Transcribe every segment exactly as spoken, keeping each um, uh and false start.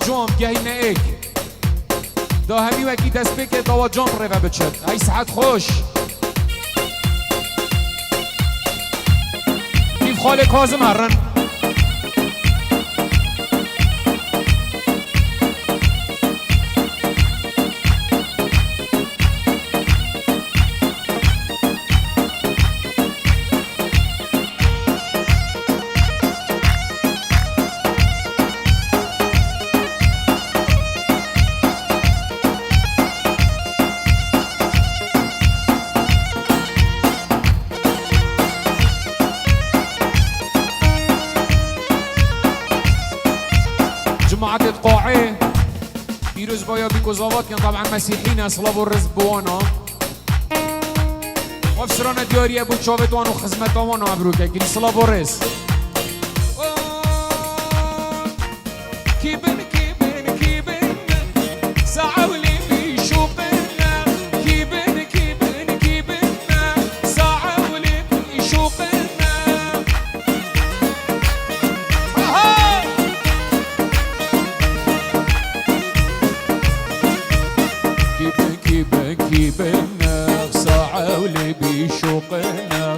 Cam gehîne êk. Da hemî wekî destpêkê dawa cam rêve biçin. Hey, sihet xweş. Kîf xalê Kazim herin. Cemaetê di qaê, pîrozbaya bî ku zavat kin, taban mesîhî ne, silav û riz bi wan a. Ev strana diyarî ye bo çavê wan û xizmeta wan a, ebrûke kirî, silav û rêz. Kîbin, kîbin, kîbin, saewlê bî şûqin, kîbin, kîbin, kîbin, saewlê bî şûqin. Aha! Kîbin, kîbin, kîbin, saewlê bî şûqin.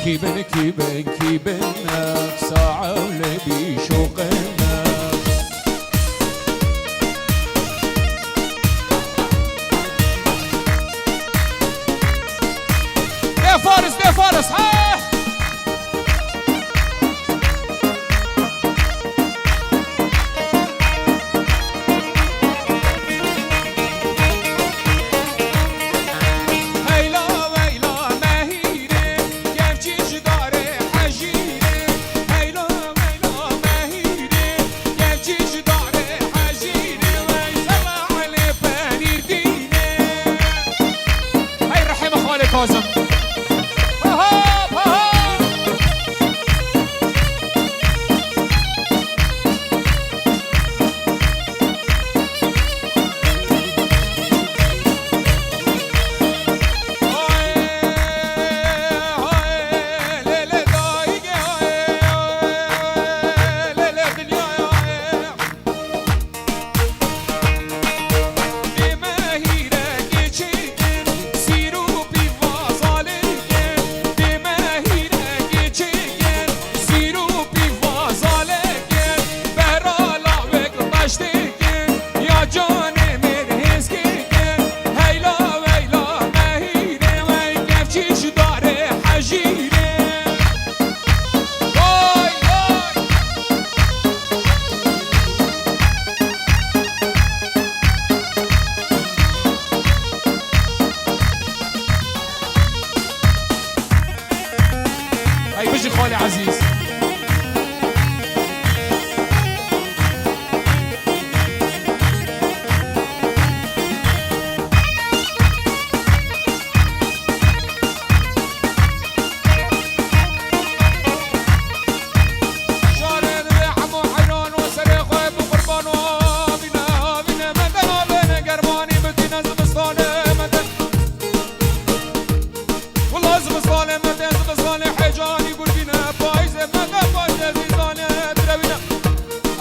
Kîbin, kîbin, kîbin, saewlê bî şûqin. Dê Faris, dê Faris, ha! Heyla weyla mehîrê, kevçî ji darê hejîrê. Heyla weyla mehîrê, kevçî ji darê hejîrê. Wey sela Elê Penîrdînê. Hey rehê min xalê Kazim. Aha, aha. Ya canê min hêzkê ke, heyla weyla mehîrê, wey kevçî ji darê hejîrê. Vay, vay. Hey, bijî xalê ezîz. Şarê divê hemû heyran û serê xwe bi qurban û avîne, avîne me de navê ne germanî bitîne zivistanê me de. Wela zivistanê me de, zivistanê hecanî gurgîne, payîzê me de, payîzê zîzanê direwîne.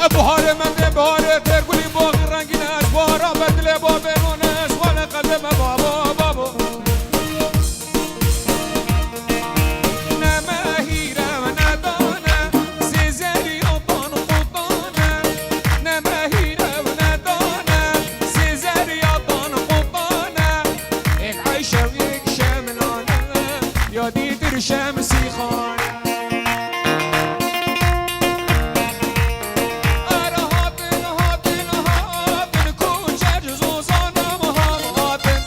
E biharê me de, biharê têr gulî boxî rengîne, ez bahara me dilê babê none, ez xwele qedê me babo, babo. Ne mehîre ne dane, sêzeriya dan qutane, ne mehîre ne dane, sêzeriya dan qutane. Êk eyşev êk şemlane, ya dîtir şemsî xane. Ara hatin, hatin, hatin, kuçer zozanım ham hatin.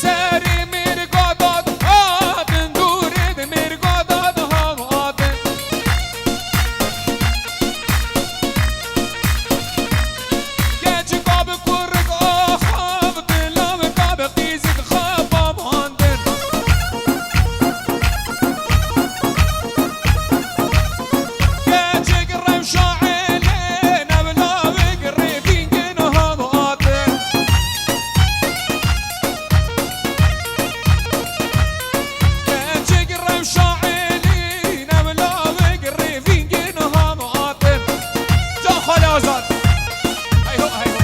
Serê mêrgada dihatin, dûrê di mêrgada dihatin. Azad. Hey ho, hey ho.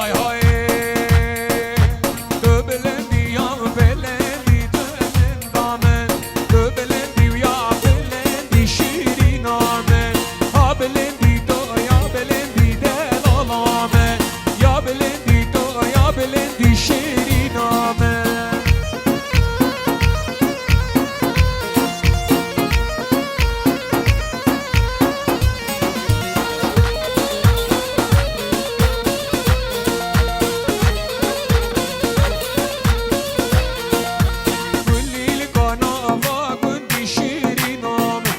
Ay hay, tu bilindî ya bilindî tu min da min, tu bilindî û ya bilindî şîrîna min, ha bilindî tu ya bilindî delala min, ya bilindî tu ya bilindî şîrîna min. Kulîlka nava gundî şîrîna min,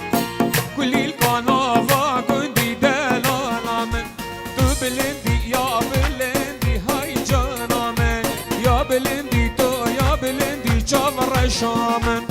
kulîlka nava gundî delala min. Tu bilindî ya bilindî hay cana min, ya bilindî tu ya bilindî çavreşa min.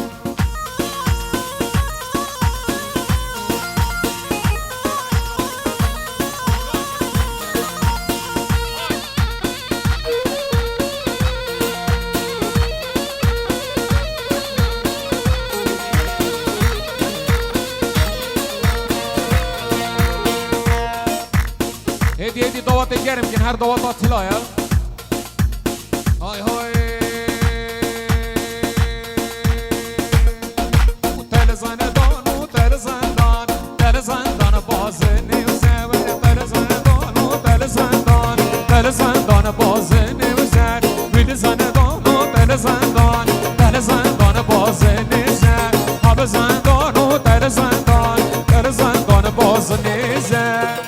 Hêdî hêdî dawetê germ kin, her daweta tila ye. Hay hay. Û telizane dan û telizan dan, telizan dan bazinê û zewer, telizan dan û telizan dan, telizan dan bazinê û zer, wî dizane dan û telizan dan, telizan dan bazinê zer, ha bizan dan û telizan dan, telizan dan bazinê zer.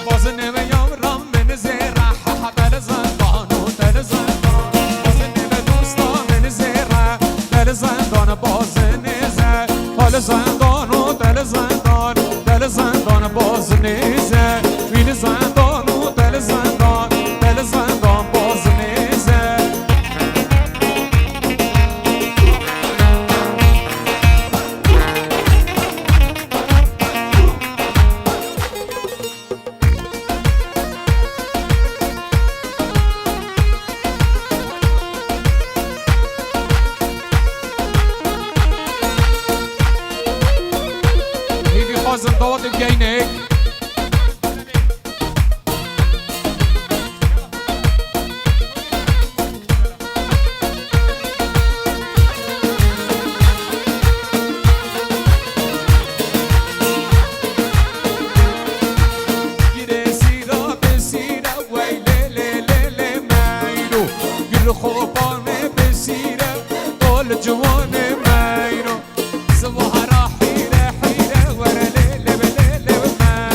Bazinê ve yavran min zêra, ha, ha, tel zindan û tel zindan. Bazinê ve dosta min zêra, tel zindan bazinê ze. Tel zindan û tel zindan, tel zindan bazinê ze. Wî li zindan û tel zindan, tel zindan bazinê ze. Hêvî xwazin dawetê bigeynek. Gire sîra bi sîra wey lê lê lê lê meyno. Gul xopanê bi sîra, tol ciwanê meyno. Sibahara hîre hîre were lê lê lê lê meyno.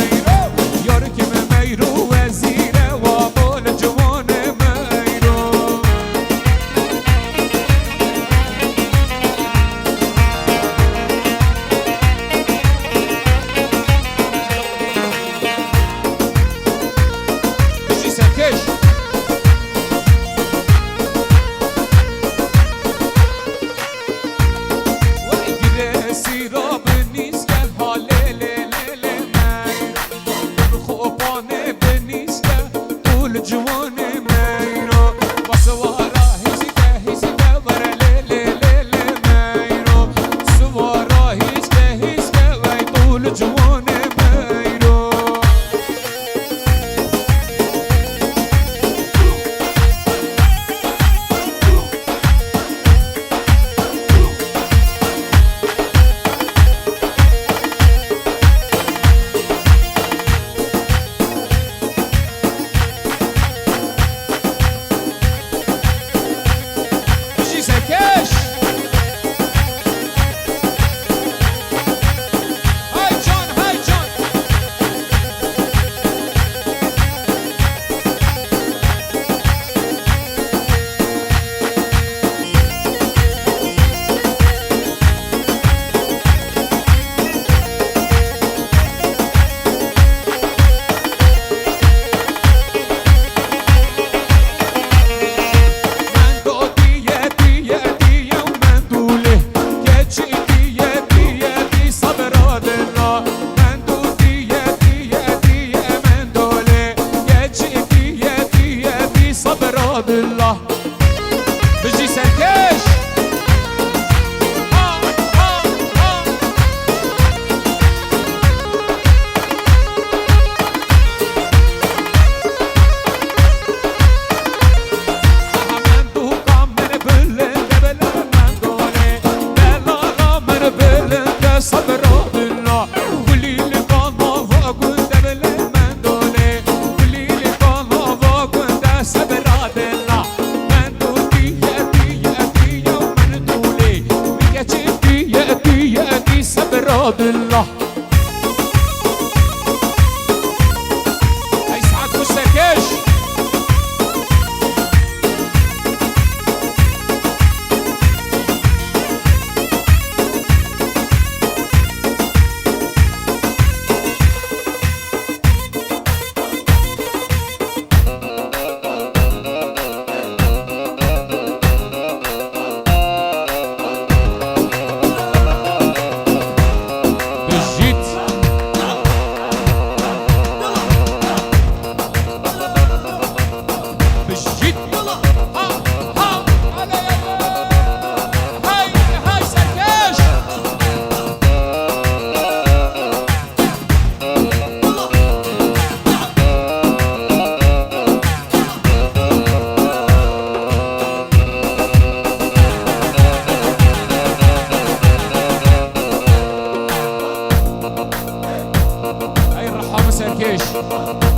Keş.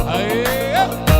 Hey.